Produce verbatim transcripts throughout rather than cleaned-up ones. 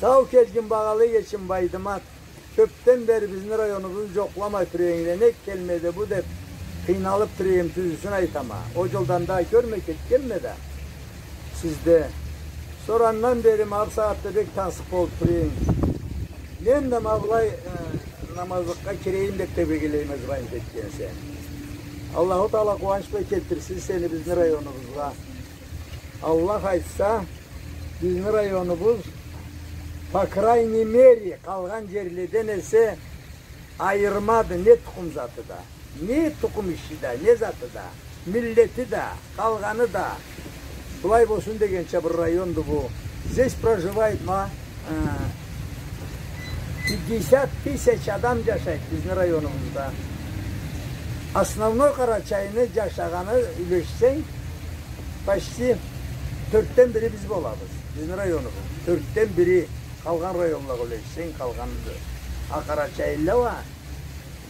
Сау келгин, багъалы эгечим Байдымат. Кёпден бери бизни районубузну джокъламай тура эдинг, нек келмеди бу деб къыйналыб тура эдим, тюзюн айтама. Ол джолдан да кёрмей кетгенме да сизде. Сора андан бери ма бусагъатда бек тансыкъ болуб тура эдим. Мен да ма былай, э, намазлыкъгъа кирейим деб тебрегелейме, звонить этгенсе. Аллаху Таала къууанч бла келтирсин сени бизни районубузгъа. Аллах айтса, бизни районубуз, по крайней мере, къалгъан джерледен эсе айырмады, не тукъум заты да, не тукъум иши да, не заты да, миллети да, къалгъаны да. Былай болсун дегенча бир районду бу. Здесь проживает ма, э, пятьдесят тысяч адам джашайды бизни районубузда. Основной Къарачайны джашагъаны юлешсенг, почти тёртден бири биз болабыз. Бизни районубуз. Тёртден бири. Къалгъан районлагъа юлешсенг, къалгъаныды. А къарачайлыла уа,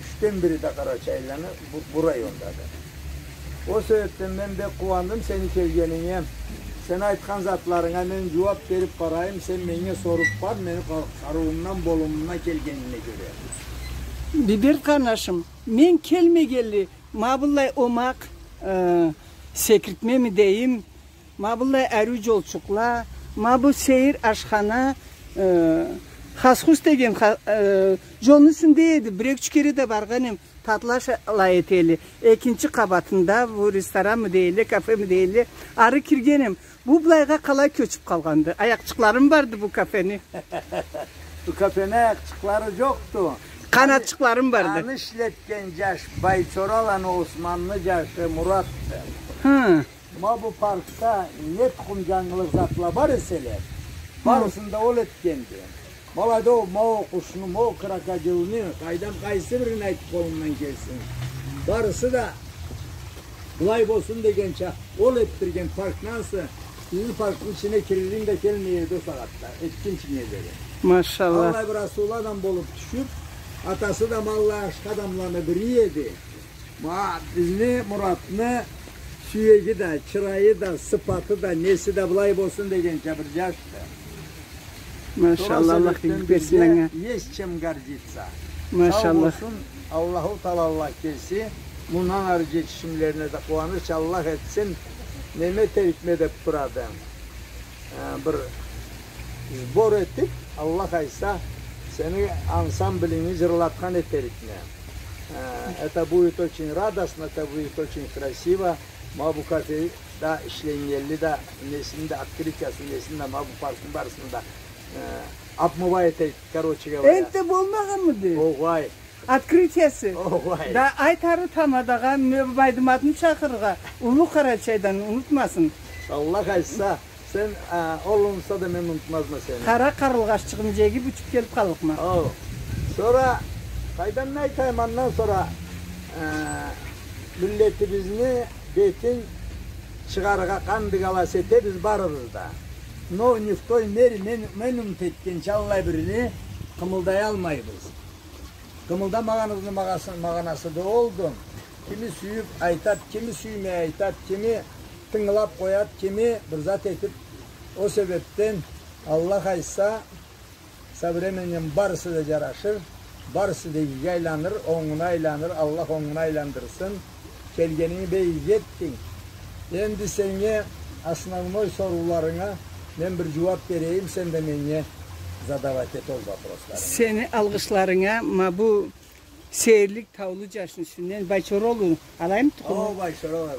ючден бири да къарачайлыланы бу, бу райондады. Ол себебден мен бек къууандым сени келгенинге. Сен айтхан затларынга мен джууаб бериб барайым, сен меннге соруб бар, мени къа-, къарыуумдан, болумумдан келгенине кёре. Биберт къарнашым, мен келмегенли, ма быллай омакъ, э, секиртмеми дейим, ма быллай ариу джолчукъла, ма бу сейир ашхана, э, хас-хус деген ха-, э, джолну юсюнде эди, бир-эки-юч кере да баргъан эм, татлы аш алай этелле. Экинчи къабатында бу ресторанмы дейле, кафеми дейле, ары кирген эм. Бу былайгъа къалай кёчюб къалгъанды? Аякъчыкъларымы барды бу кафени? Бу кафени аякъчыкълары джокъду. Къанатчыкъларымы барды? Аны ишлетген джаш Байчораланы Османны джашы Муратды. Хы. Ма бу паркда не тукъум джангылыкъ затла бар эселе, хы, барысын да ол этгенди. Ма алайда ол, ма ол къушну, ма ол крокодилни, къайдам, къайсы бирин айтыб къолумдан келсин. Барысы да былай болсун дегенча ол этдирген паркны ансы, бизни паркны ичине кириринг да келмей эди ол сагъатда, этгинчинге дери. Машаллах. Аллай бир асыулу адам болуб тюшюб, атасы да ма аллай ашхы адамланы бири эди. Ма бизни Муратны сюеги да, чырайы да, сыпаты да, неси да былай болсун дегенча бир джашды. Машаллах, Аллах игилик берсин анга. Есть чем гордиться. Машаллах. Сау болсун, Аллаху Таала, Аллах кеси мындан ары джетишимлерине да къууаныч Аллах этсин. Неме этерикме деб турады. Э, бир сбор этиб, Аллах айтса, сени ансамблингни джырлатхан этерикме. Э, это будет очень радостно, это будет очень красиво. Ма бу кафе да ишленнгенли да, несини да, открытиясы, несини да, ма бу паркны барысында, э, обмывает эт-, короче говоря. Энтда болмагъанмыды? Огъай. Открытиясы? Огъай. Да айт ары тамадагъа, ме-, Байдыматны чакъырыргъа, Уллу Къарачайдан, унутмасын. Аллах айтса, сен, а, ол унутса да мен унутмазма сени. Къара къарылгъаччыгъым джегиб учуб келиб къаллыкъма. О. Сора, къайдан не айтайым, андан сора, а, миллетибизни бетин чыгъаргъа къан дыгалас этебиз барыбыз да. Но не в той мере, мен, мен умут этгенча, аллай бирини къымылдаялмайбыз. Къымылдамагъаныбызны магъасы-, магъанасы да олду. Кими сюйюб айтад, кими сюймей айтад, кими тынгылаб къояд, кими бир зат этиб. Ол себебден, Аллах айтса, со временем барысы да джарашыр, барысы да игиге айланыр, онгуна айланыр, Аллах онгуна айландырсын. Келгенинги бек иги этдинг. Энди сеннге основной сорууларынга мен бир джууаб берейим, сен да меннге задавать эт ол вопросларынгы. Сени алгъышларынга, ма бу сейирлик таулу джашны юсюнден, Байчора улу, алаймы тукъуму? О, Байчора улу.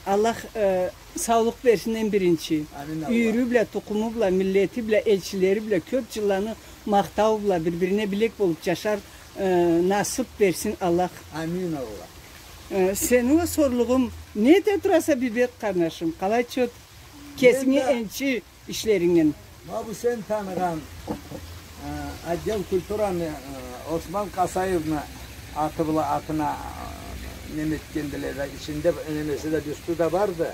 Аллах, э, саулукъ берсин эм биринчи. Амин, Аллах. Юйюрю бла, тукъуму бла, миллети бла, элчилери бла, кёб джылланы махтау бла, бир-бирине билек болуб джашар, э, насыб берсин Аллах. Амин, Аллах. Э, сени уа сорлугъум, не эте тураса, Биберт къарнашым, къалай чот, кесинги энчи ишлерингден. Ма бу сен таныгъан, э, отдел культураны, э, Осман Къасаевни аты бла, атына, э, неме этгендиле да, ичинде немеси да, бюсту да барды.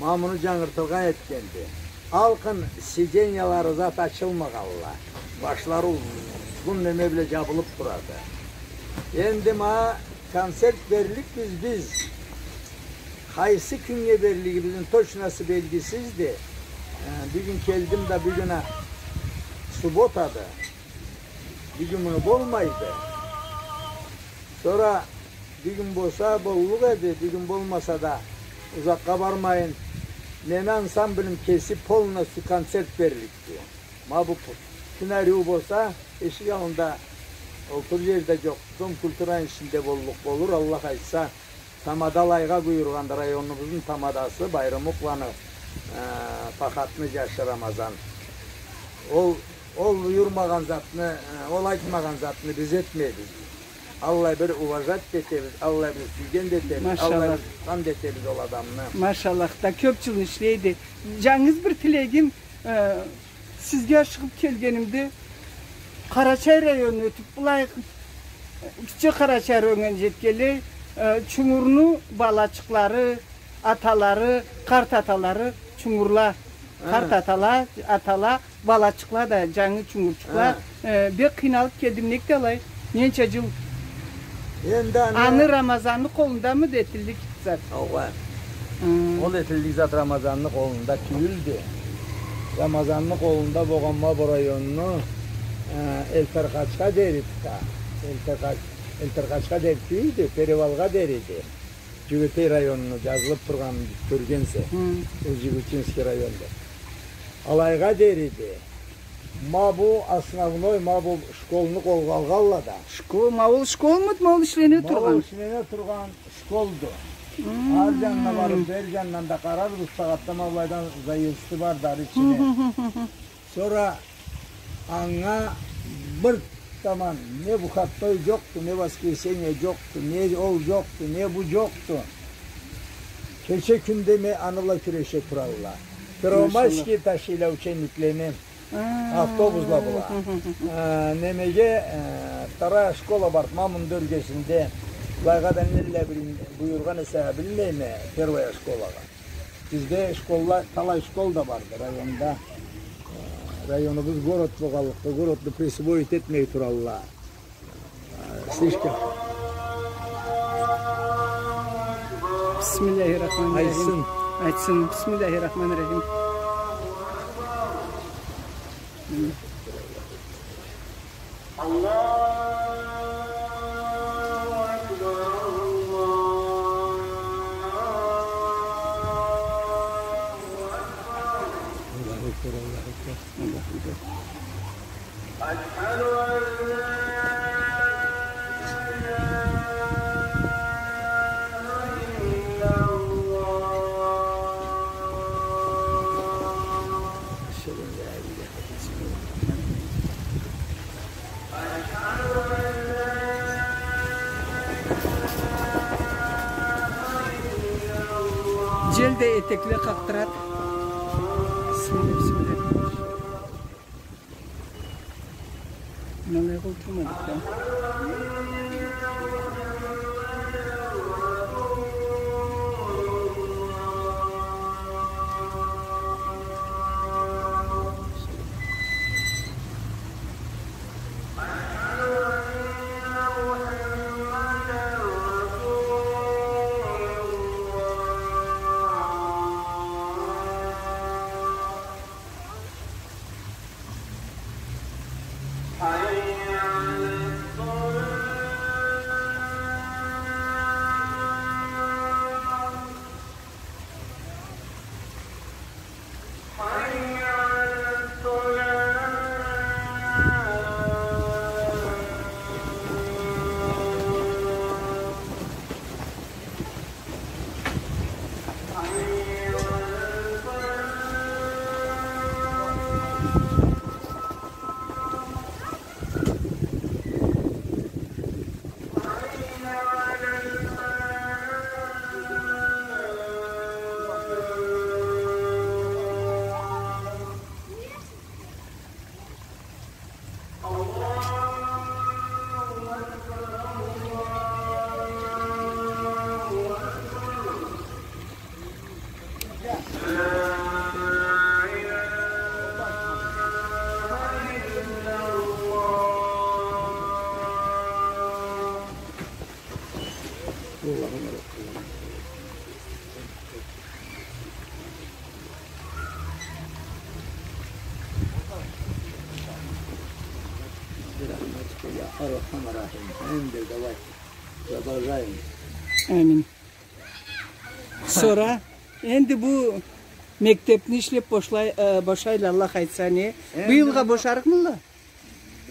Ма муну джангыртылгъан этгенди. Алкъын сиденьялары зат ачылмагъанла. Башлары узун неме бла джабылыб турады. Энди ма концерт берликбиз биз. Къайсы кюннге берлигибизни точносы белгисизди. Э, бюгюн келдим да, бюгюн а Субботады. Бюгюн болмайды. Сора бюгюн болса, боллукъ эди, бюгюн болмаса да, узакъгъа бармайын. Мени ансамблим кеси полностью концерт берликди. Ма бу пу-, кюн ариу болса, эшик аллында, ол тюрлю джерде джокъ, Дом культураны ичинде боллукъ болур, Аллах айтса. Тамада алайгъа буюргъанды, районубузну тамадасы, Байрамукъланы, э, Пахатны джашы Рамазан. Ол, ол буюрмагъан затны, э, ол айтмагъан затны биз этмейбиз. Аллай бир уважать да этебиз, аллай бир сюйген да этебиз, аллай бир тутхан да этебиз ол адамны. Машаллах. Да кёп джыл ишлейди. Джангыз бир тилегим, э, сизге ашыгъып келгенимде, Къарачай районун ётюп, былай, Кичи Къарачай районунга джетгенлей, э, Чунгурну балачыкълары, аталары, къарт аталары, Чунгурла, къарт атала, атала, балачыкъла да, джангы чунгурчукъла, э, бек къыйналып келдим, нек да алай, ненча джыл. Энди аны Рамазанны къолундамыды этиллик зат? Ооба. Хы. Ол этиллик зат Рамазанны къолунда тюйюлдю. Рамазанны къолунда болгъан ма бу районну, э, Элтаркъачха дери да. Элтаркъач-, Элтаркъачха дери тюйюлдю, Перевалгъа дери эди. Джюгетей районуну джазылып тургъанын кёргенсе. Хы. Ол Джигучинский районду. Алайгъа дери эди. Ма бу основной, ма бу школну къолгъа алгъанла да. Школ, ма ол школмуду, ма ол ишлене тургъан? Ма ол ишлене тургъан школду. Хы. Ары джанына барып, бери джанындан да къарарбыз, бусагъатда ма былайдан заезди барды ары ичине. Хы, хы, хы, хы. Сора анга бир таман не выходной джокъду, не воскресенье джокъду, не ол джокъду, не бу джокъду. Кече-кюн демей аны бла кюреше туралла. Машаллах. Первомайский ташыйла учениклени. А. Автобусла бла. Хы, хы, хы, хы. А, немеге, э, вторая школа барды, ма муну ёргесинде. Былайгъа да нелле бир буюргъан эсе, билмейме, первая школагъа. Бизде школла, талай школ да барды районда. Э, районубуз город болгъанлыкъгъа, городну присвоить этмей туралла. Э, слишком. Бисмиллахир-рахманир-рахим. Айтсын. Айтсын. Бисмиллахир-рахманир-рахим. Хы. Аллаху акбар, Аллаху акбар. Аллаху акбар, Аллаху акбар, Аллаху акбар. Ашхаду ан ла иляха илляллах. Ашхаду ан ла иляха Джел да этекле къакъдырат. Бисмилля, бисмилля. Ма алай къолтурмадыкъ да. Я Архам Рахим. Энди давай продолжаем. Амин. Сора, энди бу мектепни ишлеп бошлай-, э, бошайла, Аллах айтса, не? Энди быйылгъа бу бошарыкъмыла?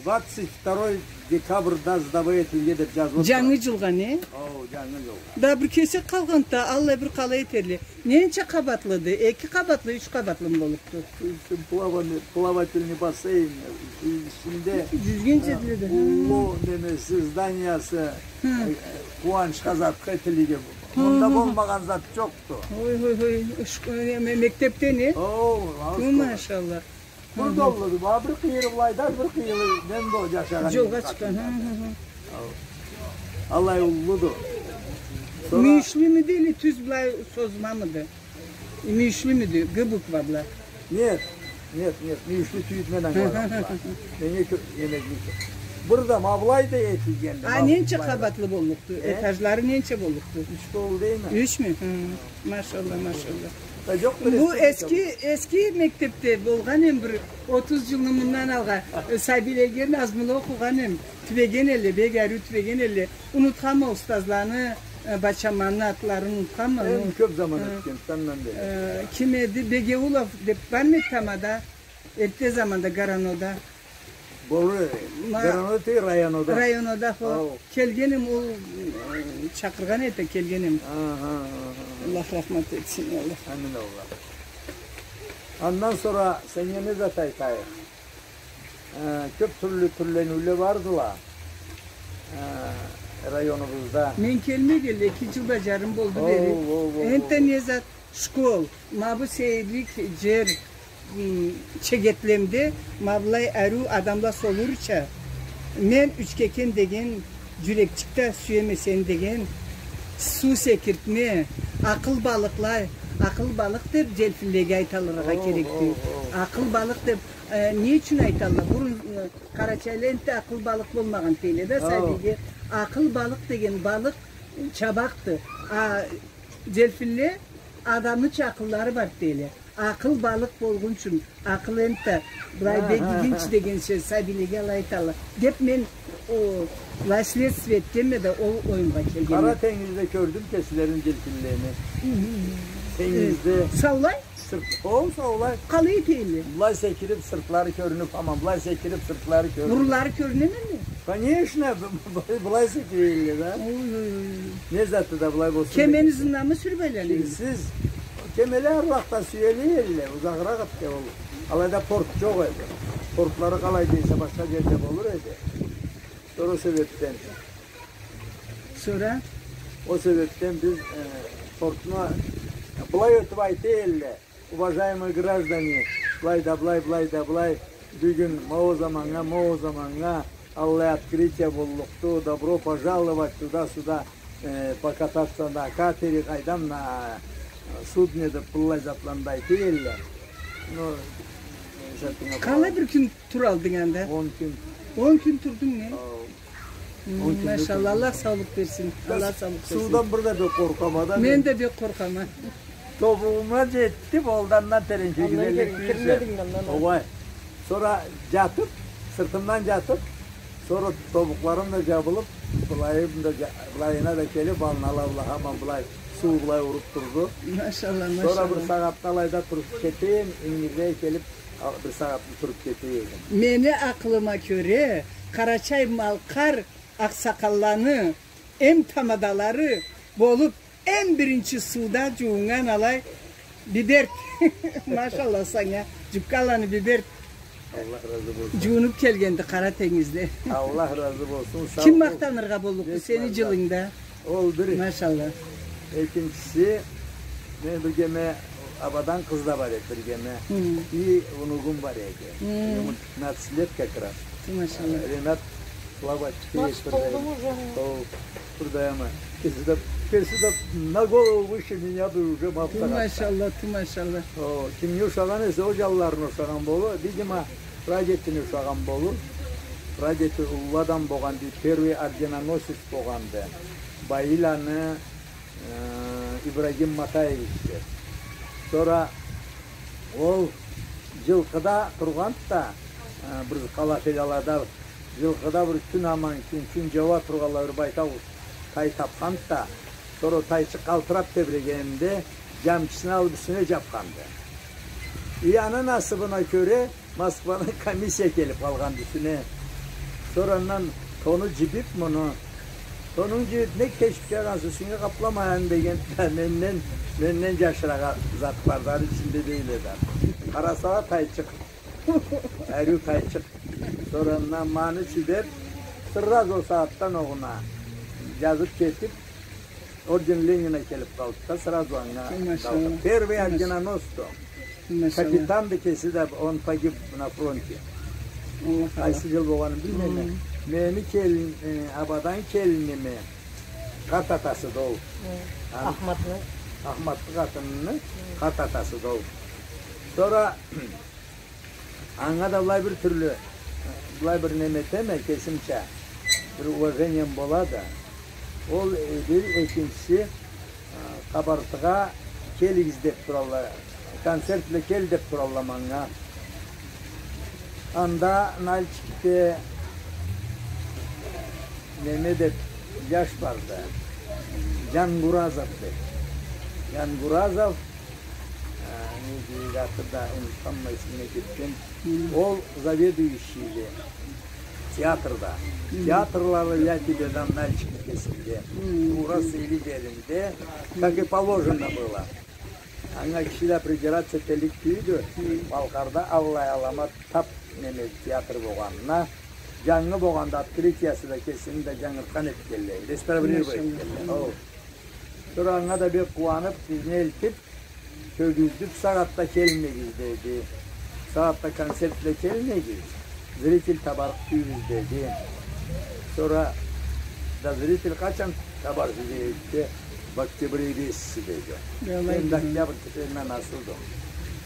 Двадцать второй декабрда сдавать этилген деп жазылып тура. Жангы жылгъа, не? Оу, жангы жылгъа. Да бир кесек къалгъанды, аллай бир къалай этерле. Ненча къабатлыды? Эки къабатлы, юч къабатлымы боллукъду? Плавани-, плавательный бассейн, ичинде. Жюзген жерледи. Уллу немеси, зданиясы, э, къууанчха затха этилген. Мында болмагъан зат жокъду. Ой, ой, ой, ме-, мектепде не? Оу, ту, машалла. Бир доллуду, бир къыйыры былайда, бир къыйыры мен да жашагъан. Жолгъа чыкъгъан. Аллай уллуду. Мюйюшлюмюдю или тюз былай созмамыды? Мюйюшлюмюдю, Г буква бла? Нет, нет, нет, мюйюшлю тюйюлдю, мен ангылагъан бла. Меннге кё-, эмеклик. Бир да ма былай да этилгенди. А ненча къабатлы боллукъду? Этажлары ненча боллукъду? Юч болду дейме. Ючмю? Хы. Машалла, машалла. Бу эски, эски мектепде болгъан эм, бир отуз жылны мындан алгъа, э, сабийлеге назмула окъугъан эм. Тюбеген элле, бек ариу тюбеген элле. Унутханма устазланы, э, бачаманны атларын унутханма. Эм кёп заман ётгенди андан бери. Э, ким эди? Бегеулов деп бармы эди тамада? Эртте заманда Гаранода. Болур эди. Гаранода тюйюл, районода. Районода, хо. Келген эм ол, э, чакъыргъан эди, келген эм. Аллах рахмат этсин, Аллах. Амин, Аллах. Андан сора сеннге не зат айтайыкъ? Э, кёп тюрлю тюрлениуле бардыла, э, районубузда. Мен келмегенли эки жыл да жарым болду бери. Энтта не зат? Школ, ма бу сейирлик жер, м, чегетлемде ма былай ариу адамла солурча, мен Ючкекен деген жюрекчик да сюеме сени деген, суу секиртме, акъыл балыкъла, акъыл балыкъ деп делфинлеге айталыргъа керекди. Акъыл балыкъ деп, э, не ючюн айталла? Бурун, э, къарачайла энтта акъыл балыкъ болмагъан дейле да, сабийге. Акъыл балыкъ деген балыкъ чабакъды. А делфинле адамныча акъыллары барды дейле. Акъыл балыкъ болгъунчун, акъыл энтта, былай бегигинчи дегенча, сабийлеге алай айталла. Деп мен, о, былай следствие этгенме да, ол оюмгъа келгенме. Къара тенгизде кёрдюм кесилерин, делфинлени. Тенгизде. Саулай? Сырт-, о, саулай. Къалай этелле? Былай секирип, сыртлары кёрюнюп, аман, былай секирип, сыртлары кёрюнюп. Бурунлары кёрюнемелле? Конечно, б-, б-, былай секирелле да. Ой, ой, ой. Не заты да былай болсун. Кемени ызындамы сюрюп айланелле? Сиз, кемеле арлакъда сюелле, узагъыракъ эди ол. Алайда порт жокъ эди. Портлары къалай десе, башха жерде болур эди. Сора ол себепден. Сора? Ол себепден биз, э, портну былай ётюп айталла. Уважаемые граждане, былай да былай, былай да былай, бюгюн ма ол заманнга, ма ол заманнга аллай открытие боллукъду, добро пожаловать туда-сюда, э, покататься на катере, къайдам, на, э, судне деп быллай затланы да айталла. Ну, э, къалай бир кюн туралдынг анда? Он кюн. Он кюн турдунг, не? Ау. Машалла, Аллах саулукъ берсин. Аллах саулукъ берсин. Суудан бир да бек къоркъама да мен. Мен да бек къоркъама. Тобугъума жетип, ол да андан терен кирмединг андан. Огъай. Сора жатып, сыртымдан жатып, сора тобукъларым да жабылып, былайым да жа-, былайына да келип, аллына да, Аллахха аман былай, суу былай уруп турду. Машалла, машалла. Сора бир сагъатны алайда туруп кетейим, ингирдей келип, Ал, бир сагъатны туруп кетейим. Мени акъылыма кёре, къарачай-малкъар акъсакъалланы эм тамадалары болуп, эм биринчи сууда жуууннган алай Биберт. Машалла санга, жуккаланы Биберт. Аллах разы болсун. Жуунуп келгенди Къара тенгизде. Аллах разы болсун. Ким махтаныргъа боллукъду сени жылынгда? Ол бир. Машалла. Экинчиси, мен биргеме, Абадан къыз да бар эди биргеме. Хы. И внугум бар эди. Хы. Ему пятнадцать лет как раз. Ту, машалла. Ренат плавать этеди, бир да. Ол, бир да, ма. Кеси да, кеси да на голову выше меня бы уже, ма, бусагъатда. Ту, машалла, ту, машалла. О, кимге ушагъан эсе, ол жанларына ушагъан болур. Видимо, прадедине ушагъан болур. Прадеди уллу адам болгъан, дейди, первый орденоносец болгъанды. Баиланы, э, Ибрагим Матаевичди. Сора ол жылкъыда тургъанды да, э, бир къалахилалада Жылкъыда бир кюн, аман кюн, кюн жауа тургъанлай бир байтал тай тапханды да, сора ол тайчыкъ къалтырап тебирегенинде, жамчысын алып юсюне жапханды. И аны насыбына кёре Москвадан комиссия келип къалгъанды юсюне. Сора андан: «Тону жибип муну, тонунг жибип, нек тешип келгенсе, юсюнге къапламайын», — деген да, менден, менден жашырагъа зат барды аны ичинде, дейле да. Къараса да, тайчыкъ. Ариу тайчыкъ. Сора андан муну чибип, сразу ол сагъатдан огъуна жазып кетип, орден Ленина келип къалды да, сразу анга. Машалла. Первый орденоносцу. Машалла. Капитанды кеси да, он погиб на фронте. Аллах, Аллах. Къайсы жыл болгъанын билмейме. Мени келин, э, абадан келиними къарт атасыды ол. Аны Ахматны. Ахматны къатынымы къарт атасыды ол. Сора анга да былай бир тюрлю, былай бир неме этеме, кесимча бир уважением болады. Ол, э, бир, экинчиси, э, Къабартыгъа келигиз деп туралла, концерт бла кел деп туралла манга. Анда Нальчикде неме деп жаш барды, Жангуразов деп. Жангуразов, э, не дейди, аты да унутханма, эсимден кетген. Ол заведующийди театрда. Театрлары, я тебе дам, Нальчикни кесинде. Туура сыйлы жеринде, как и положено было. Анга киши да придираться этерлик тюйюлдю. Малкъарда аллай аламат тап неме театр болгъанына. Жангы болгъанда, открытиясы да, кесини да жангыртхан этгенлей, реставрировать этгенлей. Хо. Сора анга да бек къууанып, бизни элтип, кёргюзтюп, сагъатда келмегиз деди. Сагъатда концерт бла келмегиз, зритель табарыкъ тюйюлбюз деди. Сора да зритель къачан табарсыз дегенде, в октябре месяце деди. Энди октябрь теперь на носу да.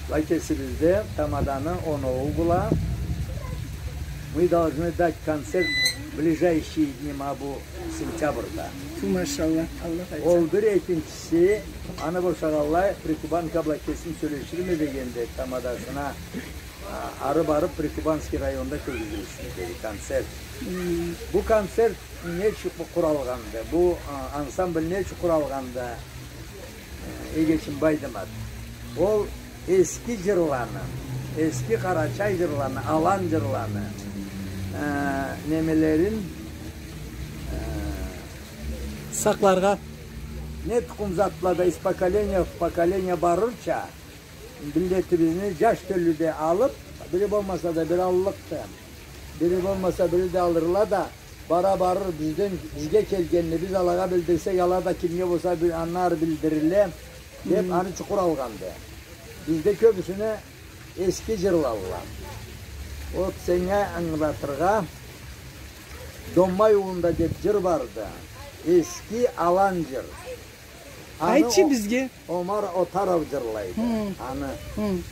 Былай кесибизде тамаданы оноуу бла мы должны дать концерт в ближайшие дни, ма бу сентябрда. Ту, машалла, Аллах айтса. Ол бир, экинчиси, аны бошагъанлай, Прикубанка бла кесим сёлеширме дегенде тамадасына, а, ары барып, Прикубанский районда кёргюзюлсюн деди концерт. Бу концерт не ючюн къуралгъанды? Бу, а, ансамбль не ючюн къуралгъанды? Э, эгечим Байдымат. Ол эски жырланы, эски къарачай жырланы, алан жырланы, э, немелерин, э, сакъларгъа, не тукъум зат бла да из поколения в поколение барырча, миллетибизни жаш тёлю да алып, бири болмаса да бири аллыкъды, бири болмаса бири да алырла да, бара барыр, бизден, бизге келгенни биз алагъа билдирсек, ала да кимге болса бир анар билдириле деп, аны ючюн къуралгъанды. Бизде кёбюсюне эски жырлалла. Вот, сеннге ангылатыргъа, «Доммай ууунда» деп жыр барды. Эски алан жыр. Аны Айтчы о-, бизге. Омар Отаров жырлайды. Хы. Аны, хы,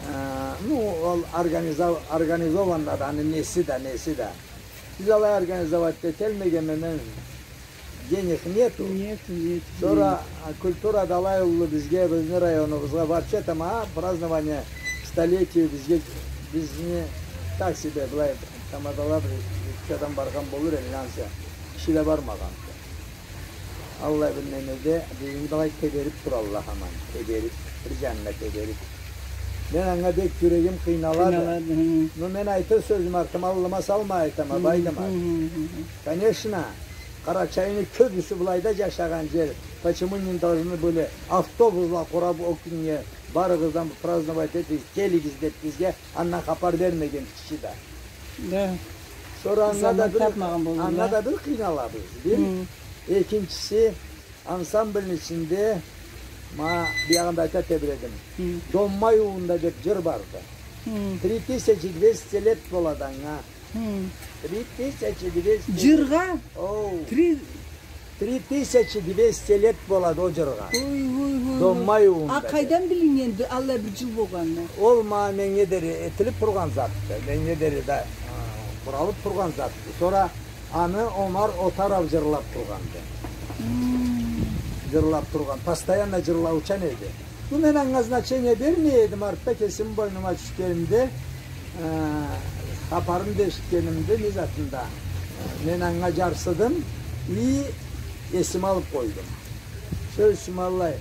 э, ну, ол организа-, организованно да, аны неси да, неси да. Биз алай организовать эталмайбыз, мен, денег нету. Нету, нету. Сора, а, культурада алай уллу бизге, бизни районубузгъа, вообще там, а, празднование столетию бизге, бизни так себе, былай, тамадала бир, бир ичи адам баргъан болур эди, ансы киши да бармагъанды. Аллай бир немеде, бизни былай теберип туралла хаман, теберип, бир жанына теберип. Мен анга бек жюрегим къыйналады. Къыйналады, хы. Но мен айтыр сёзюм артыма, аллыма салмай айтама, хы, Байдымат. Хы, хы, хы, хы. Конечно, Къарачайны кёбюсю былайда жашагъан жер. Почему не должны были автобусла къурап, о кюннге барыгъыз да праздновать этигиз, келигиз деп бизге андан хапар бермеген киши да. Да. Сора анга да бир, анга да бир къыйналабыз. Бир, хы, экинчиси, ансамбльни ичинде, ма, биягъында айта тебиредим. Хы. «Доммай ууунда» деп жыр барды. Хы. Три тысячи двести лет болады анга. Хы. Три тысячи двести лет. Жыргъа? Оу. Три Три тысячи двести лет болады о жыргъа. Ой, ой, ой, ой. «Доммай ууунда» деп. А къайдан билингенди, аллай бир жыл болгъанына? Ол ма меннге дери этилип тургъан затды. Меннге дери да, а, къуралып тургъан затды. Сора аны Омар Отаров жырлап тургъанды. Хм. Жырлап тургъан. Постоянно жырлаучан эди. Бу мен анга значение бермей эдим, артда кесими бойнума тюшгенде, э, Хапарын да эшитгенимде, не затын да, мен анга джарсыдым, и эсиме алып къойдум. Сёз ючюн, аллай.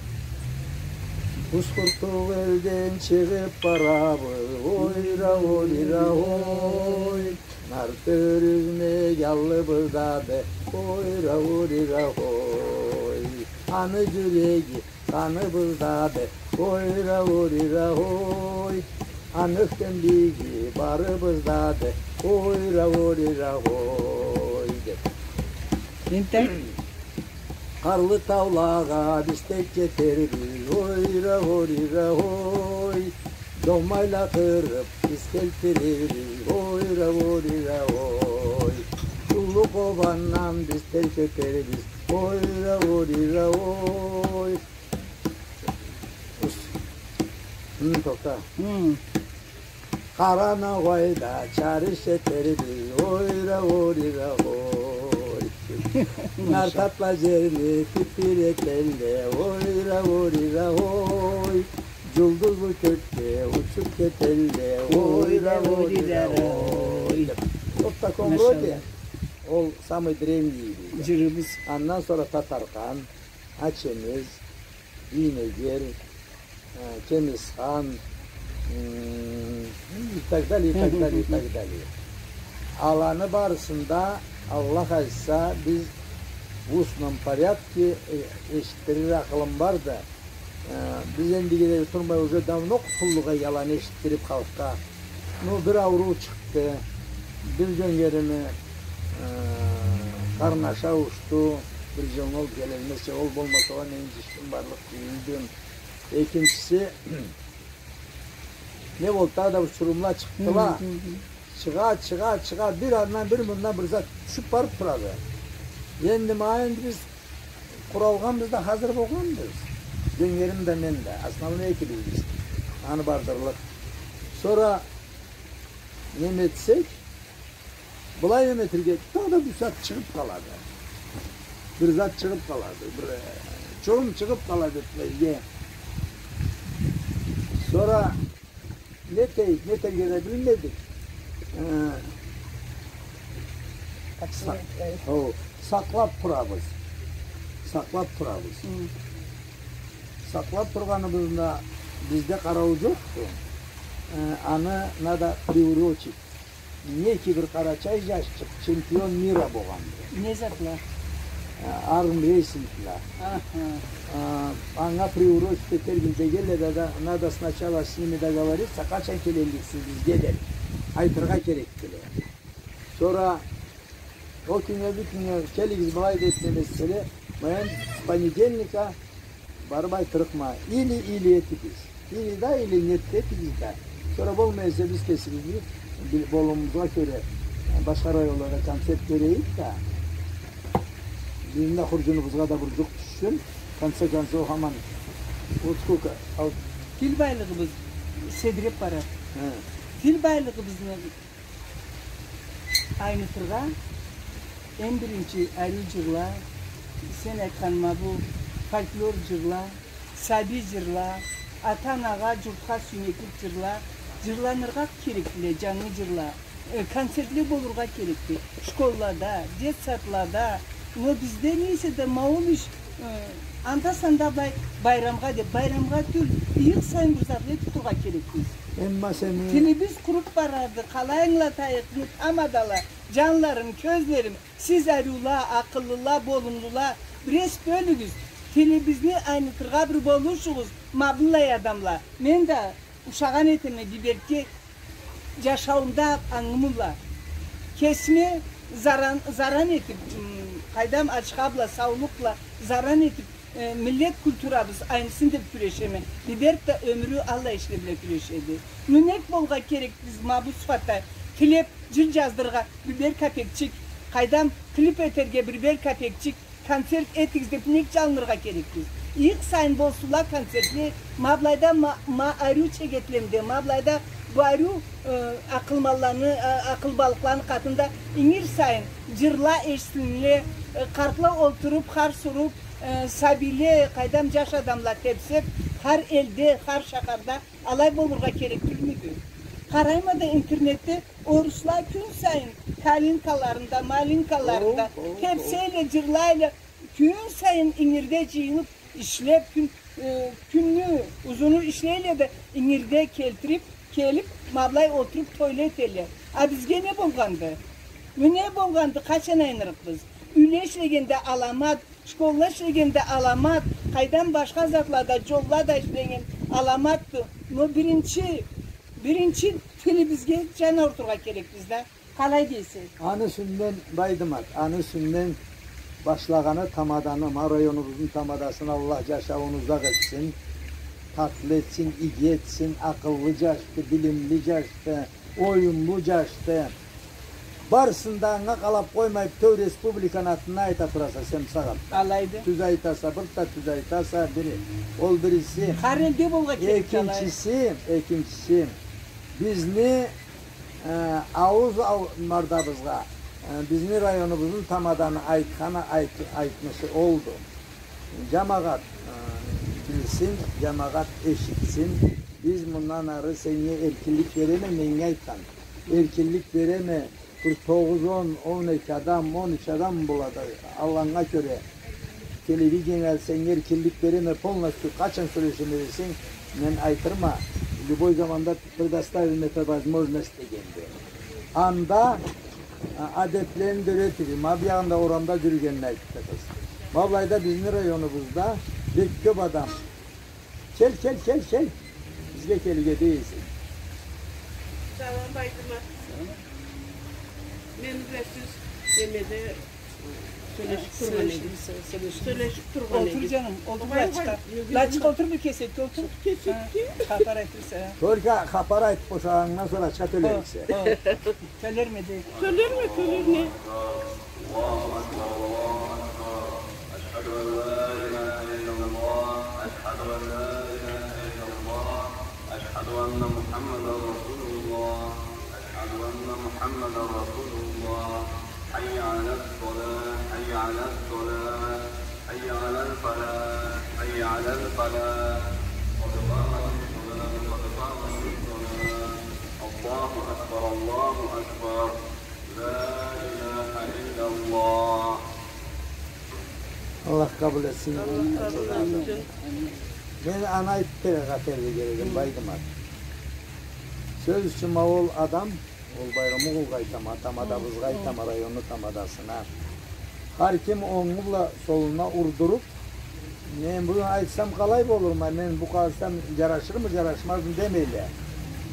Бузкуртукъ элден чыгъып барабыз, ойра, ойра, ой. Нарт ёрюзмек аллыбызда да, ойра, ойра, ой. Аны джюреги къаныбызда да, ойра, ойра, ой. Аны ёхтемлиги барыбызда да, ойра, ойра, ой, деп. Энтда? Къарлы таулагъа биз тек кетербиз, ойра, ойра, ой. Домайла къырып биз келтирербиз, ойра, ойра, ой. Уллу Къобандан биз тел кетербиз, ойра, ойра, ой. Ус. Хы, тохта. Хы. Къара Ногъайда чарыш этербиз, ойра, ойра, ой. Нарт атла джерни титиретелле, ойра, ойра, ой. Джулдузлу кёкде учуп кетелле, ойра, ойра, ой. Тохта, Комроди, ол самый древний джырыбыз. Андан сора Татархан, Ачемез, Бийнегер, э, Кемисхан, м, и так далее, и так далее, и так далее. Аланы барысын да, Аллах айтса, биз в устном порядке, э, эшитдирир акъылым бар да, э, биз эндигилери турмай, уже давно къутуллукъ эдик аланы эшитдирип халкъгъа. Ну, бир ауруу чыкъды, бир джёнгерими, э, къарнашы ауушду, бир джылны ол келалмазча, ол болмаса, ол мени джишим барлыкъ джюрюйдю. Экинчиси, не болду, дагъыда учурумла чыкъдыла. Хы, хы, хы. Чыгъа, чыгъа, чыгъа, бир андан, бир мындан бир зат тюшюп барып турады. Энди ма, энди биз къуралгъанбыз да, хазыр болгъанбыз. Джёнгерим да, мен да, основной экибиз биз. Аны бардырлыкъ. Сора неме этсек, былай неме этерге, дагъыда бир зат чыгъып къалады. Бир зат чыгъып къалады. Бир, э, чурум чыгъып къалады этмезге. Сора не этейик, не этерге да билмедик. Э, са-, о, сакълап турабыз. Сакълап турабыз. Хы. Сакълап тургъаныбызда бизде къарау джокъду. Э, аны надо приурочить. Неки бир къарачай джашчыкъ чемпион мира болгъанды. Не затла? Э, армрестлинг бла. Аха. Э, анга приурочить этербиз дегенле да, да, надо сначала с ними договориться, къачан келелликсиз бизге деп айтыргъа керекдиле. Сора ол кюннге, бир кюннге келигиз, былай деп неме этселе, мен с понедельника барып айтырыкъма, или, или этигиз. Или да, или нет этигиз да. Сора болмай эсе, биз кесибиз бир, бир болумубузгъа кёре, э, башха районлада концерт берейик да. Бизни да хурджунубузгъа да бир джукъ тюшсюн. В конце концов, хаман, вот сколько, ал- Тил байлыгъыбыз седиреп барады. Хы. Тил байлыгъыбызны айнытыргъа, эм биринчи, ариу джырла, сен айтхан ма бу фольклор джырла, сабий джырла, ата-анагъа, джуртха сюймеклик джырла, джырланыргъа керекдиле, джангы джырла, э, концертле болургъа керекди. Школлада, детсадлада, но бизде не эсе да ма ол иш Э, анда-санда былай байрамгъа деп, байрамгъа тюл, ыйыкъ сайын бир затла этип тургъа керекбиз. Эмма сени... Тилибиз къуруп барады, къалай ангылатайыкъ, тамадала, джанларым, кёзлерим, сиз ариула, акъыллыла, болумлула, бир эс бёлюгюз, тилибизни айнытыргъа бир болушугъуз, ма быллай адамла. Мен да ушагъан этеме Бибертге, джашауумда ангым бла. Кесиме заран, заран этип, м, къайдам, ачха бла, саулукъ бла заран этип, э, миллет культурабыз айнысын деп кюрешеме. Биберт да ёмюрю аллай ишле бла кюрешеди. Нек болургъа керекбиз ма бу сыфатда? Тилеп, джыр джаздырыргъа бирер капекчик, къайдам, клип этерге бирер капекчик, концерт этигиз деп нек джалыныргъа керекбиз? Ыйыкъ сайын болсунла концертле, ма былайда ма, ма ариу чегетлемде, ма былайда бу ариу, э, акъылманланы, э, акъылбалыкъланы къатында ингир сайын джырла эшитилинле, э, къартла олтуруп, хар суруп, э, сабийле, къайдам, джаш адамла тепсеп, хар элде, хар шахарда алай болургъа керек тюлмюдю? Къарайма да интернетде орусла кюн сайын калинкаларында, малинкаларында, о, о, о, тепсейле, джырлайла, кюн сайын ингирде джыйылыб, ишлеб, кюн, э, кюнню узуну ишлейле да, ингирде келтириб, келиб, ма былай олтуруб, тойла этелле. А бизге не болгъанды? Бу не болгъанды? Къачан айнырыкъбыз? Юйле ишлегенде аламат, школла ишлегенде аламат, къайдам, башха затлада, джоллада ишлеген аламатды. Но биринчи, биринчи тилибизге джан аурутургъа керекбиз да. Къалай дейсе? Аны юсюнден, Байдымат, аны юсюнден башлагъаны тамаданы, ма районубузну тамадасын, Аллах джашаууну узакъ этсин, татлы этсин, иги этсин, акъыллы джашды, билимли джашды, оюмлу джашды. Барысын да анга къалаб къоймай, бютеу республиканы атына айта тураса сен бусагъатда. Алайды. Тюз айтаса, бир да тюз айтаса, бири, ол бириси. Хар элде болгъа керек, алай. Экинчиси, экинчиси, бизни, э, ауз ау-, мардабызгъа, э, бизни районубузну тамаданы айтханы айт-, айтмышы олду. Джамагъат, э, билсин, джамагъат эшитсин. Биз мындан ары сеннге эркинлик береме, меннге айтхан. Эркинлик береме, бир тогъуз, он, он эки адам, он юч адам болады. Алгъаннга кёре, телевидение сеннге эркинлик береме, полностью къачан сёлешеме десенг, мен айтырма. Любой заманда предоставим эту возможность дегенди. Анда, а, адетлени да юретири. Ма биягъында орамда джюрюгенин айтды къыз. Ма былайда бизни районубузда бек кёб адам. Кел, кел, кел, кел. Бизге келирге дейсе. Салам, Байдымат. Мени бла сиз немеде сёлешиб тургъан эдик. Сёлешиб тургъан эдик. Олтур, джаным, олтур, былай чыкъ. Былай чыкъ, олтур, бир кесекге олтур. Кесекге? Ха, хапар айтырса. Только хапар айтыб бошагъанынгдан сора ачха тёлериксе. Хо, хо. Тёлерме да. Тёлерме, тёлерме. الله أكبر، الله أكبر. أشهد أن لا إله إلا الله، أشهد أن لا إله إلا الله، أشهد أن محمدا رسول الله، أشهد أن محمدا رسول الله. حي على الصلاة، حي على الصلاة، حي على الفلاح، حي على الفلاح. قد قامت الصلاة، قد قامت الصلاة. الله أكبر، الله أكبر. لا إله إلا الله. Аллах къабыл этсин. Аллах къабыл этсин. Мен аны айтыб бергъа терге керегим, Байдымат. Сёз ючюн, ма ол адам, ол Байрамукъулгъа айтама, тамадабызгъа айтама, районну тамадасына. Хар ким онгу бла солуна урдуруб, мен бюгюн айтсам, къалай болурма, мен бу къарасам, джарашырмы, джарашмазмы демейле.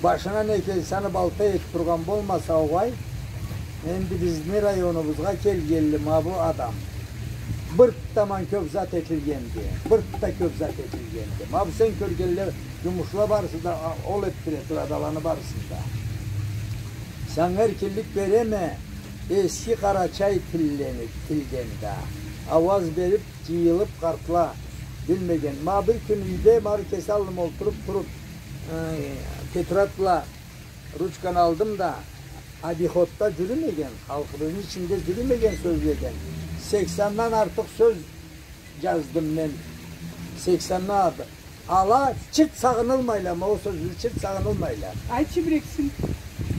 Башына не келсе, аны балта этиб тургъан болмаса огъай, энди бизни районубузгъа келгенли ма бу адам. Бир да мындан кёб зат этилгенди, бир да кёб зат этилгенди. Ма бу сен кёргенле, джумушла барысы да, а, ол этдире турады аланы барысын да. Санга эркинлик береме, эски къарачай тиллени, тилден да. Ауаз бериб, джыйылыб къартла, билмеген. Ма бир кюн юйде, ма бир кеси аллым олтуруб туруб, э, тетрадь бла ручканы алдым да, обиходда джюрюмеген, халкъыбызны ичинде джюрюмеген сёзледен сексеннен артыкъ сёз джаздым мен. Сексеннен артыкъ. Ала чырт сагъынылмайла, ма ол сёзлени чырт сагъынылмайла. Айтчы бир-экисин.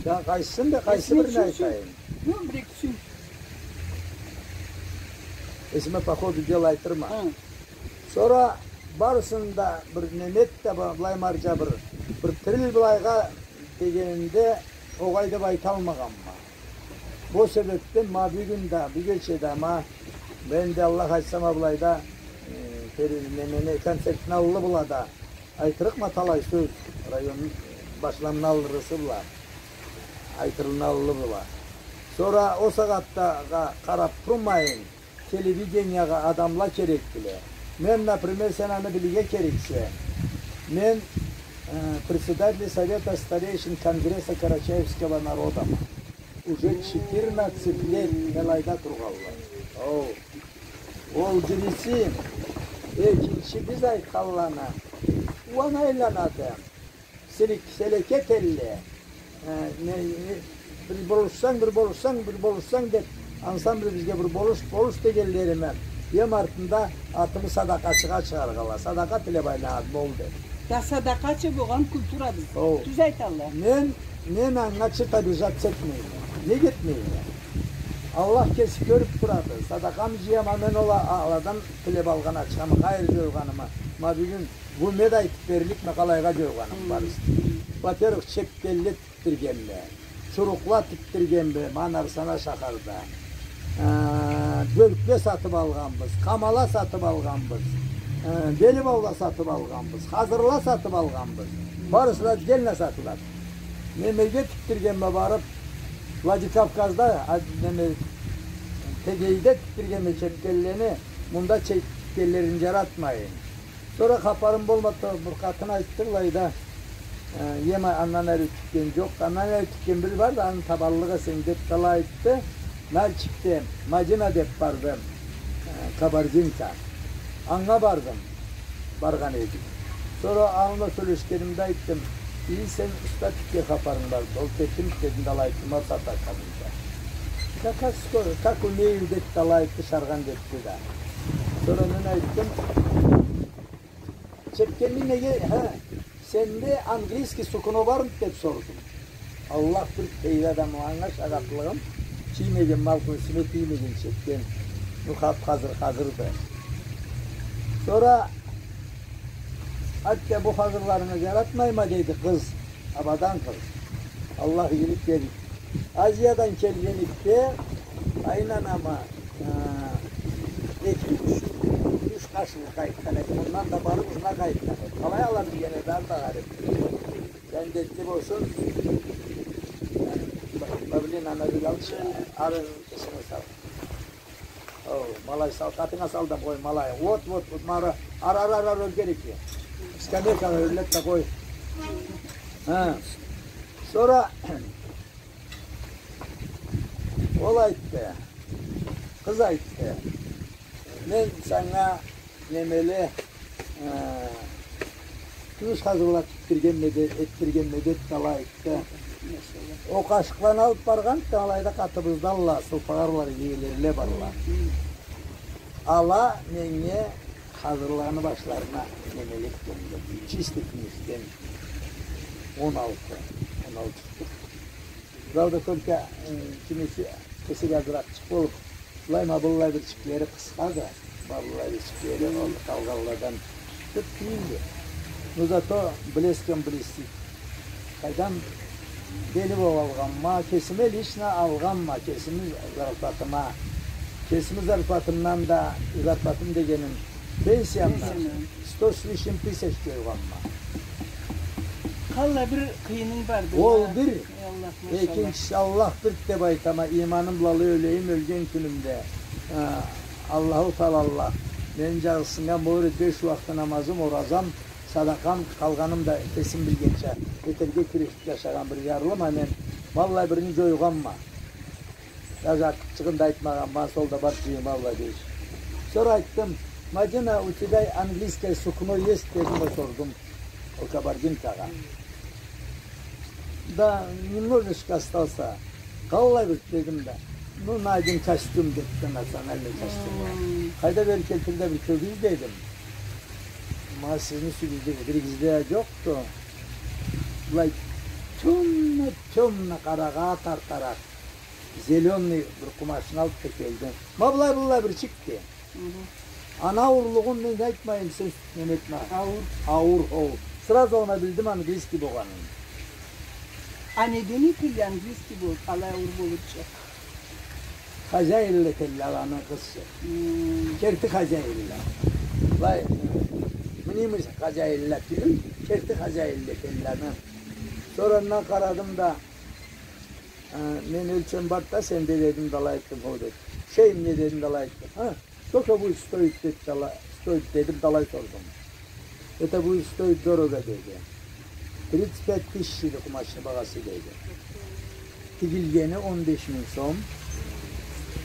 Да къайсысын да, къайсы бирин айтайым? Ёкъ, бир-экисин. Эсиме по ходу дела айтырма. Хы. Сора барысын да бир неме эт да, ба-, былай марджа бир, бир тирил былайгъа дегенинде, огъай деб айталмагъанма. Бу себебден ма бюгюн да, бюгече да ма, мен да, Аллах айтса, ма былайда, э, пери-, немени, концертни аллы бла да айтырыкъма талай сёз, район башламны аллысы бла, айтырылны аллы бла. Сора ол сагъатда къа-, къараб турмайын, телевидениягъа адамла керекдиле. Мен, например, сен аны билирге керексе, мен, э, председатель Совета старейшин Конгресса карачаевского народама. Уже четырнадцать лет мен алайда тургъанлай. Ол, ол бириси, экинчи биз айтханланы, уа айланады. Силик-, селеке этелле. Э, не, не, бир болушсанг, бир болушсанг, бир болушсанг деб, ансамблибизге бир болуш, болуш дегенлериме, эм артында атымы садакъачыгъа чыгъаргъанла. Садакъа тилеб айланады, болду. Да садакъачы болгъан культурабыз. Хо. Тюз айталла. Мен Мен анга чыт обижаться этмейме. Нек этмейме? Аллах кеси кёрюп турады. Садакъамы джыяма мен ол а-, аладан тилеп алгъан ачхамы, хайыр джойгъанымы. Ма бюгюн бу мед айтып берликме къалайгъа джойгъанымы барысын. Во-первых, чепкенле тикдиргенме, чурукъла тикдиргенме, ма Нарсана шахарда. Э, бёркле сатып алгъанбыз, къамала сатып алгъанбыз, э, белибаула сатып алгъанбыз, хазырла сатып алгъанбыз. Барысы да отдельно сатылады. Немеге тикдиргенме барып, Владикавказда, а, неме, Тегейде тикдиргенме чепкенлени, мында чепкенлерин джаратмайын. Сора хапарым болмады, бир къатын айтды былайда, э, эм андан эри тикген джокъду. Андан эри тикген бири барды, аны табаллыкъ эсенг, деп да алай айтды. Нальчикде Мадина деп барды, э, кабардинка. Анга бардым, баргъан эдик. Сора аны бла сёлешгенимде айтдым: «Ий, сен уста тикге хапарынг барды, ол кетим», — дедим да алай айтдым, «Ма сата кабинка». «Да как скоро, как умею», — деп да алай айтды, шаргъан деп да. Сора мен айтдым: «Чепкенни неге, хы, сенде английский сукно бармыды?» — деп сордум. Аллах бир, хейри адамы, анга шагъатлыгъым, киймеген, мал кёзюме тиймеген чепкен. Бу хап-хазыр, хазырды. Сора: «Атта, бу хазырларынгы джаратмайма», — деди къыз. Абадан къыз. Аллах игилик берсин. Азиядан келген итде къайнанама, э, эки, юч, юч къашыкъ къайтхан эди. Мындан да барып, ызына къайтхан эди. Къалай ала билген эди, ары да къарап. Джандетли болсун. Ба-, ба-, блин, аны бир алчы, ары эсине сал. О, ма алай сал, къатынга сал да къой, ма алай. Вот, вот, вот, ма ары, ары, ары, ары, ёрге керек. Скамейкагъа ёрлет да къой. Хы. Сора ол айтды, къыз айтды: «Мен санга немеле, э, тюмюш хазырла тикдиргенме да, этдиргенме», — деп да алай айтды. Ол къашыкъланы алып баргъан да, алайда къатыбызда алла, сылпагъарлары, иелериле барла. Ала меннге хазырланы башларына немеле этгенле, чистый кюмюшден он алты, он алты штук. Правда, только, э, кюмюшю кесек азыракъчыкъ болуп, былай ма быллай бирчиклери къысхады, ма быллай бирчиклери ол къалгъанладан тюп тюйюлдю. Но зато блеском блестит. Къайдам, бели болуп алгъанма, кесиме лично алгъанма, кесими зарплатыма, кесими зарплатымдан да, зарплатым дегеним, пенсиямдан сто с лишним тысяч джойгъанма. Къаллай бир къыйынынг барды. Ол бир. Эй Аллах, машаллах. Экинчиси, Аллах бир деп айтама, иманым бла ёлейим, ёлген кюнюмде. Э, Аллаху Таала Аллах. Мени джазыкъсыннган болур эди, беш уакъты намазым, оразам, садакъам, къалгъаным да кесим билгенча этерге кюрешип джашагъан бир ярлыма мен ма быллай бирини джойгъанма. Даже артыкъчыгъын да айтмагъанма, сол да бар джыйым ма быллай бир иш. Сора айтдым: «Мадина, у тебя английское сукно есть?» — дедим да сордум ол кабардинкагъа. «Да немножечко остался». «Къаллай бир?» — дедим да. «Ну, на один костюм», — деди да, национальный костюм. Мм. «Къайда, бери келтир да бир кёргюз», — дедим. Ма сизни юсюгюзде биригизде да джокъду. Былай тёмно, тёмно къарагъа тартаракъ, зелёный бир къумачны алып да келди. Ма былай, быллай бирчикди. Мгм. Аны ауурлугъун мен айтмайым, сен неме этме. Ауур. Ауур, ауур. Сразу аны билдим английский болгъанын. А неден этелле английский болуп, къалай ауур болурча? Хозяинле этелле аланы, къызчыкъ. Мм. Керти хозяинле. Былай, мнимый хозяинле тюйюл, керти хозяинле этелле аны. Сора андан къарадым да, э, мен ёлчем барды да сенде, дедим да алай айтдым, хо, деди. Шейимни, дедим да алай айтдым. Ха? «Сколько будет стоить?» — деди да алай, стоить, дедим да алай сордум. «Это будет стоить дорого», — деди. «Тридцать пять тысяч, — деди, — къумачны багъасы», — деди. «Тигилгени он беш минг сом,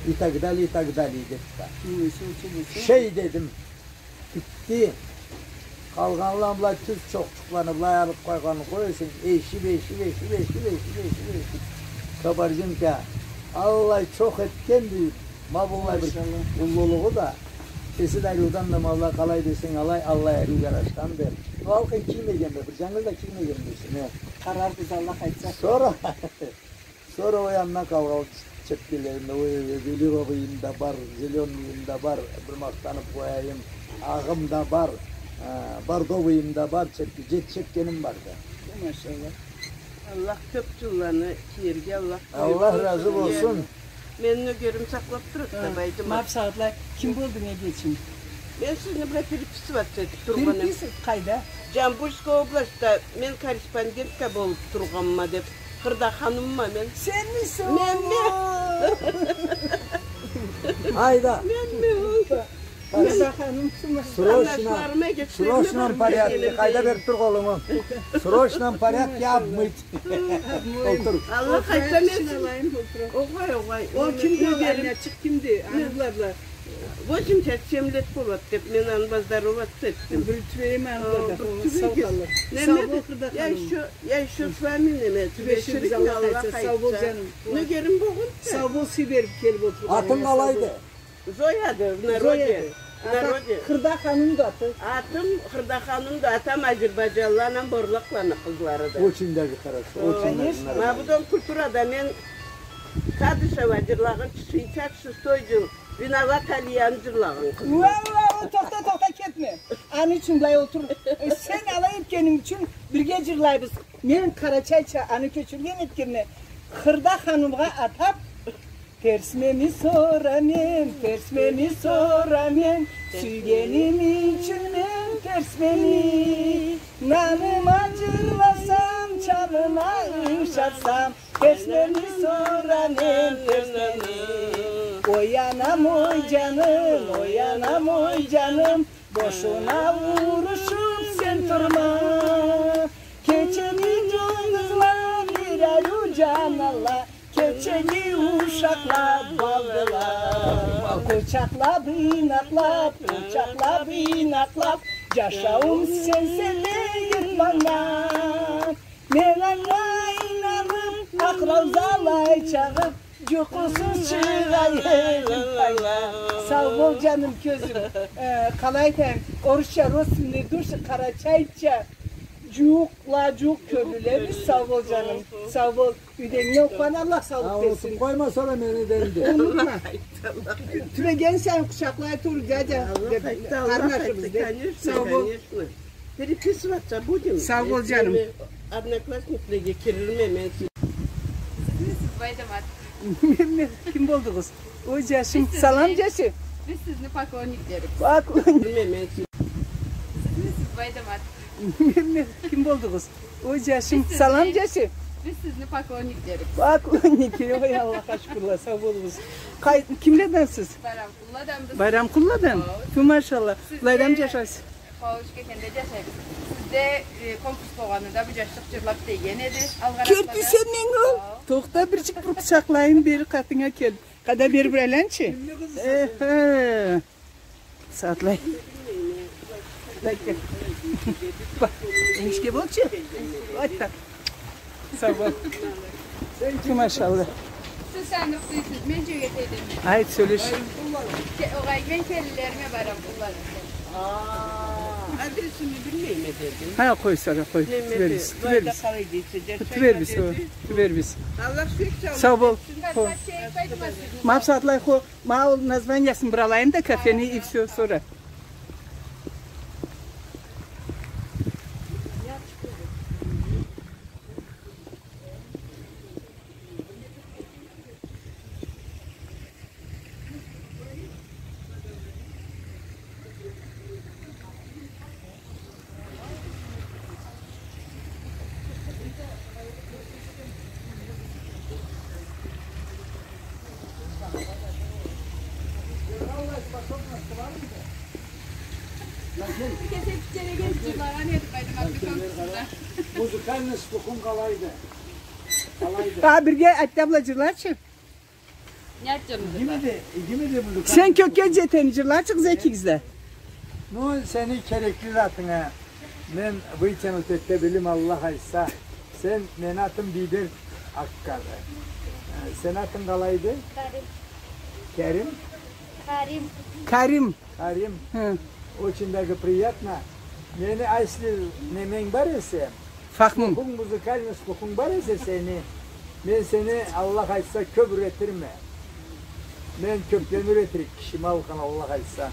и так далее, и так далее», — деди да. Шей, дедим. Битди. Къалгъанла былай тюз чокъчукъланы былай алып къойгъанын къой эсенг, эшип, эшип, эшип. Кабардинка аллай чокъ этгенди, ма быллай бир уллулугъу да, кеси да ариудан да, ма быллай, къалай десенг алай, аллай ариу джарашханды. Алкъын киймегенме, бир джангыз да киймегенме. Не? Къарарбыз, Аллах айтса. Сора, сора ол янына къалгъан чепкелерим, ол велюровыйым да бар, зелёныйым да бар, бир махтаныб къояйым, агъым да бар, э, бордовыйым да бар, чепке-, джети чепкеним бар да. Машаллах. Аллах кёб джылланы киерге, Аллах... Аллах разы болсун. Мени нёгерим сакълаб турады да, Байдымат. Ма бусагъатлай ким болду, не дейсинг? Мен сизни бла переписываться этиб тургъан эдим. Перепис къайда? Джамбульская областьда мен корреспондентка болуб тургъанма деб, Къырда ханымма мен. Сенмисе ол? Менме. Айда. Менме ол. Къырда ханымсымы? Срочно, срочном порядке. Къайда, бери тур къолунгу. Срочном порядке обмыть. Олтур. Аллах айтса, мен сизни... Огъай, огъай. Ол кимди, ол Анячыкъ кимди? Аны бла, бла. Восемьдесят семь лет болады деб, мен аны бла здороваться этдим. Бир тюбейим аны бла да. Сау бол, Къырда ханым. Я ещё, я ещё с вами, неме, тюбеширикме, Аллах айтса. Сау бол, джаным. Нёгерим болгъунча. Сау бол, сый бериб келиб олтур. Атынг къалайды? Зояды, в народе. В народе. Къырда ханымды аты. Атым Къырда ханымды, атам азербайджанлы, анам борлакъланы къызларыды. Очень даже хорошо, очень даже нормально. Ма бу Дом культурада мен Кадышева джырлагъынчы, шестьдесят шестой джыл, «Виноват Алияны» джырлагъан къызма. Уа, уа, уа, тохта, тохта, кетме. Аны ючюн былай олтур. Э, сен алай этгенинг ючюн бирге джырлайбыз. Мен къарачайча аны кёчюрген этгенме. Къырда ханымгъа атаб, терсмеми сора мен, терсмеми сора мен, сюйгеним ючюн мен терсмеми. Наныма джырласам, чалына ушатсам, терсмеми сора мен, терсмеми. Ой, анам, ой, джаным, ой, анам, ой, джаным, бошуна урушуб сен турма. Кечеги джулдузла бир ариу джаналла, кечеги ушакъла балдыла. Къучакълаб, ийнакълаб, къучакълаб, ийнакълаб, джашауум сенсе дейиб манга. Мен анга ийнаныб, Акъ Раузалай чагъыб, джукъусуз чыгъа эдим тайгъа. Сау бол, джаным, кёзюм. Э, къалай айтайым, орусча родственные души, къарачайча джууукъла, джууукъ кёллюлебиз. Сау бол, джаным, сау бол. Юйдегинге окъугъаннга Аллах саулукъ берсин. Унутуб къойма сора мени да энди. Унутма. Тюбеген сайын къучакълай тур, дядя, деб, къарнашыбыз деб. Конечно, конечно. Переписываться будем. Сау бол, джаным. Одноклассниклеге кирирме мен. Сиз кимсиз, Байдымат? Мен, мен, ким болдугъуз? Ой, джашым. Салам, джашы. Биз сизни поклонниклеригиз. Поклонник. Сиз кимсиз, Байдымат? Мен, мен, ким болдугъуз? Ой, джашым. Салам, джашы. Биз сизни поклонниклеригиз. Поклонники. Ой, Аллахха шукурла, сау болугъуз. Къай-, кимледенсиз? Байрамкъулладанбыз. Байрамкъулладан? Хау. Ту, машалла. Былайдан джашайсыз? Хау, Учкекенде джашайбыз. Сизде, э, конкурс болгъанында бу джашлыкъ джырлаб деген эди. Кёрдюсенг ол? Хау. Тохта, бирчик бир къучакълайым, бери къатынга кел. Къада, бери бир айланчы. Эхе. Сагъатлай. Ба, энишге болчу. Айтда. Сау бол. Ту, машалла. Сиз таныкъсыз, мен джёгетейден. Айт, сёлеш. Ке-, огъай, мен келинлериме барам, улларым. А, адресимни билмейме дедим. Хы, къой, сора къой. Тюбербиз, тюбербиз. Тюбербиз. Сау бол. Ма бусагъатлай хо. Ма ол названиясын бир алайым да кафени, и всё, сора. Музыкальный слухунг къалайды? Къалайды? Хы, бирге айтда бла джырларчы. Не айтырмыды? Игимиди, игимиди музыкант. Сен кёкге джетени джырлачыгъыз экигиз да. Ну, сени керекли затынга мен вытянуть эте билим, Аллах айтса. Сен, мени атым Бийберк Аккады. Э, сени атынг къалайды? Карим. Керим? Карим. Карим. Карим. Карим. Хы. Очень даже приятно. Мени асли неменг бар эсе, фахмунг, слухунг, музыкальный слухунг бар эсе сени, мен сени, Аллах айтса, кёб юретирме. Мен кёблени юретирик кишими алгъан, Аллах айтса.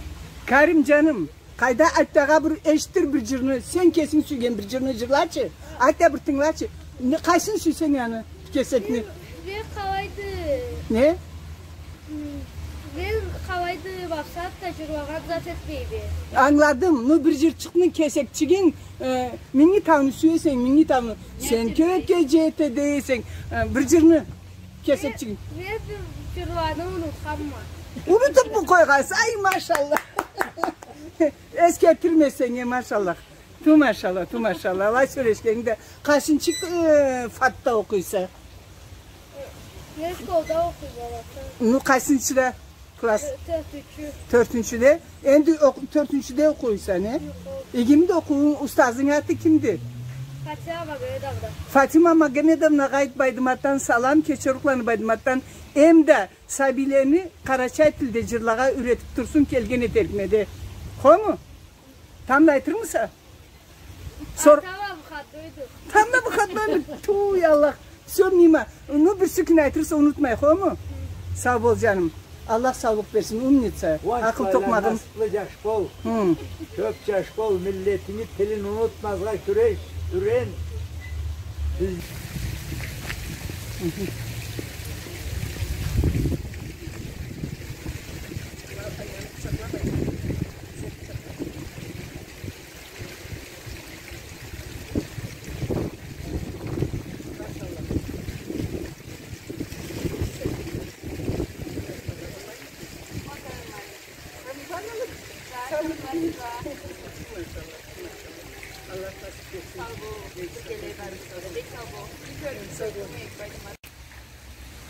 Карим джаным, къайда, айтдагъа бир эшитдир бир джырны, сен кесинг сюйген бир джырны джырлачы, айтда бир тынгылачы. Не, къайсын сюйсенг аны, кесекни. Мен, мен къалайды. Не? М, мен къалайды, макъсат да джырлагъан зат этмейме. Ангыладым. Ну, бир джырчыкъны, кесекчигин, э, Минги тауну сюесенг, Минги тауну. Сен кёкге джетеди эсенг, э, бир джырны, кесекчигин. Мен, мен бир джырланы унутханма. Унутубму къойгъанса? Ай, машаллах. Эсгертирме сеннге, машаллах. Ту машалла, ту машалла. Алай сёлешгенинг да. Къайсынчы, э, фатда окъуйса? Мен школда окъуйма, балакъ. Ну, къайсынчыда класс? Тё-, тёртюнчю. Тёртюнчюде? Энди окъ-, тёртюнчюде окъуйса, не? Жокъ. Игимиди окъуунг, устазынгы аты кимди? Фатима Магомедовна. Фатима Магомедовнагъа айт Байдыматдан салам, кече урукъланы Байдыматдан. Эм да сабийлени къарачай тилде джырлагъа юретиб турсун, келген этерикме де. Хому? Тамбла айтырмыса? Сор-, а, тамбла выходнойду. Тамбла выходнойду. Туй, Аллах. Всё, Мима. Ну, бирси кюн айтырса, унутмай, хому? Сау бол, джаным. Аллах саулукъ берсин, умница. Акъыл токъмагъым. Насыблы джаш бол. Хы. Кёб джаш бол, миллетинги тилин унутмазгъа кюреш, юрен. Биз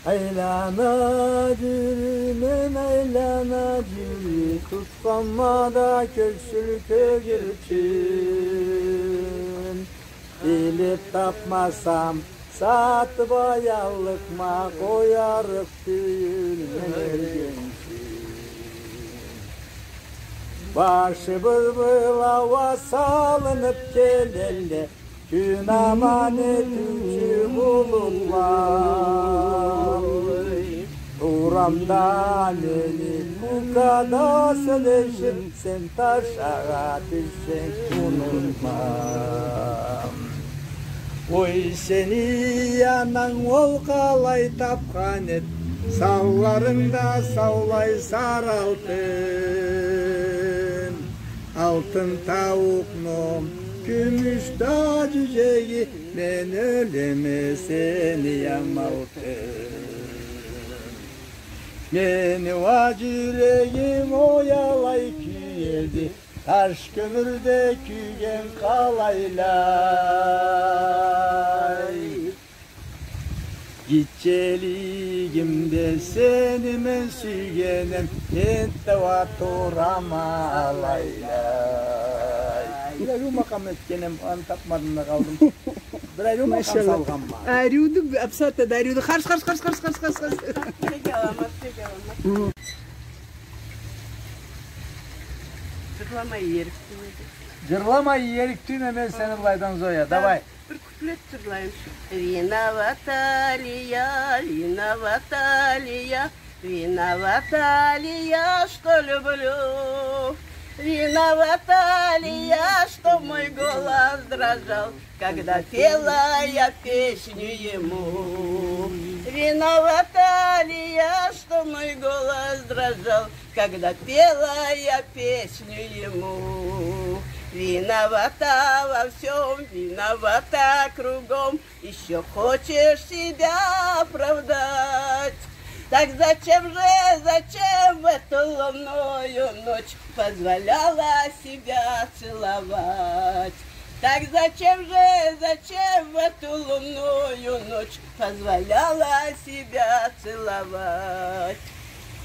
Айлана джюрюйме, айлана джюрюй, тутханма да кёксюл кёгюрчюн. Илип тапмасам, сатыб аяллыкъма, къоярыкъ тюйюлме эргенчи. Башыбыз бла ауа салыныб келелле кюн аман этиучю булутла. Турам да мени кукада сёлешиб, сен ташагъа тюшсенг, унутмам. Ой, сени ананг ол къалай табхан эд, санларынгда саулай сары алтын. Алтын тауукъну кюмюш да джюджеги, мен ёлеме, сени амалтын. Мени уа джюрегим оялай кюеди, таш кёмюрде кюйген къалайлай. Гитчелигимде сени мен сюйгенем, энтда уа турама алайлай. Бир ариу макъам этгенем, аны табмадым да къалдым. Бир ариу макъам салгъанма. Машалла. Ариуду, абсолютно да ариуду. Харш, харш, харш. Бек аламат, бек аламат. Джырламай ерик тюймеди. Джырламай ерик тюйме, мен сени былайдан, Зоя. Давай. Бир куплет джырлайым. Виновата ли я, виновата ли я, виновата ли я, что люблю? Виновата ли я, что мой голос дрожал, когда пела я песню ему? Виновата ли я, что мой голос дрожал, когда пела я песню ему? Виновата во всём, виновата кругом, ещё хочешь себя оправдать? Так зачем же, зачем в эту лунную ночь позволяла себя целовать? Так зачем же, зачем в эту лунную ночь позволяла себя целовать?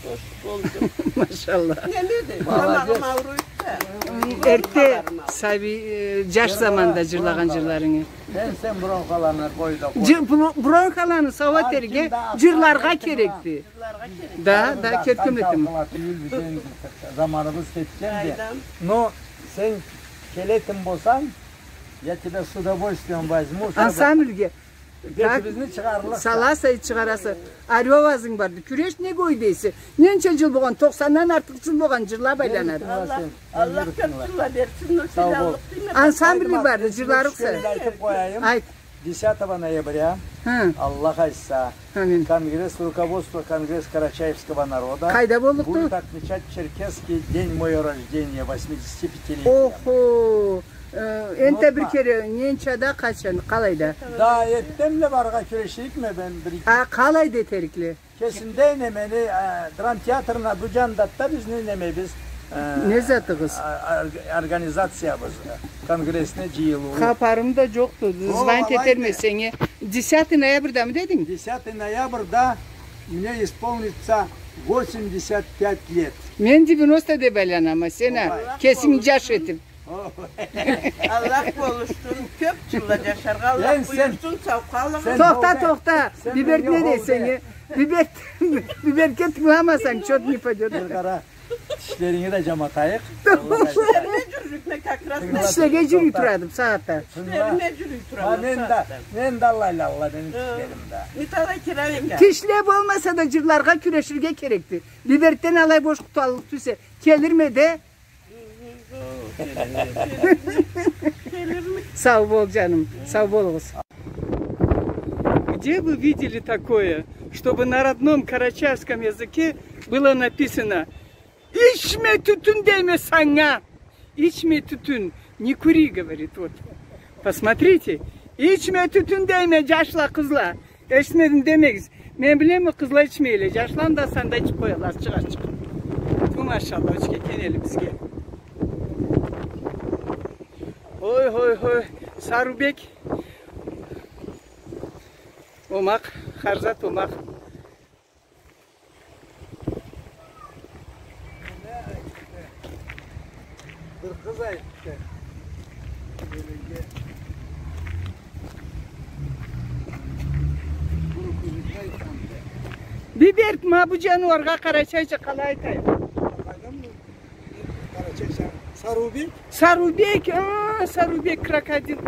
Хош болду. Машалла. Немеди? Тамагъым ауруйду да. Эртде сабий, э, джаш заманда джырлагъан джырларынгы. Мен сен бронхаланы бойда къой. Джы-, бро-, бронхаланы сау этерге джырларгъа керекди. Джырларгъа керек. Да, да, керти кёмекдеми. Заманыбыз кетгенди. Но сен Келетин болсанг, я тебя с удовольствием возьму, чтобы... Ансамбльге. Бетибизни чыгъарырыкъса. Саласа, чыгъараса. Ариу ауазынг барды. Кюреш не къой дейсе. Ненча джыл болгъан, токъсандан артыкъ джыл болгъан, джырлаб айланады. Аллах, Аллах кёб джылла берсин, но... Сау бол. Ансамбль барды, джырларыкъса. Айтыб къояйым. Айт. Десятого ноября, Аллах айтса, Амин. Конгресс, руководство Конгресс карачаевского народа... Къайда боллукъду? Будет отмечать Черкесский день моего рождения, восьмидесятипятилетия. Охо! Э, энтда бир кере, ненчада, къачан, къалайда? Да, эртденбла барыргъа кюреширикме мен бир... А, къалайда этерикле? Кесинде немени, э, драмтеатрны бу джанында да бизни немебиз, э... Не затыгъыз? А, ор-, организациябыз, э, конгрессни джыйылыуу. Хапарым да джокъду. О, звонить этерме сеннге. Десятый ноябрьдамы дединг? Десятый ноябрьда мне исполнится восемьдесят пять лет. Мен девяносто деб айланама, сен а кесинги джаш этиб. Аллах болушсун, кёб джылла джашаргъа Аллах буюрсун, сау къалыгъыз. Тохта, тохта. Биберт не дейсе, не? Биберт, Бибертге тынгыламасанг, чёт не пойдёт. Бир къара, тишлеринги да джаматайыкъ. Тишлеге джюрюй турады бусагъатда. Тишлеге джюрюй турады бусагъатда. Тишлериме джюрюй турады бусагъатда. Мен да, мен да аллайла, аллай, меним тишлерим да. Не талай керекле. Тишле болмаса да, джырларгъа кюреширге керекди. Бибертден алай бош къуту аллыкъ тюлсе, келирме да. Сау бол, джаным, сау болугъуз. Где вы видели такое, чтобы на родном карачаевском языке было написано: «Ичме тютюн дейме санга! Ичме тютюн, не кури», говорит, вот. Посмотрите, «Ичме тютюн дейме, джашла, къызла». Эшитмедим демегиз. Мен билеме, къызла ичмейле, джашла да санда ичиб къояла, азчыкъ-азчыкъ. Ту, машалла, ёчге экен элибизге. Ой, ой, ой, Сарубек. Омакъ, хар зат омакъ. Бир къыз айтды. Биберт, ма бу джаныуаргъа къарачайча къалай айтайым? Къарачайча. Сарыубек? Сарыубек, а, Сарыубек крокодил.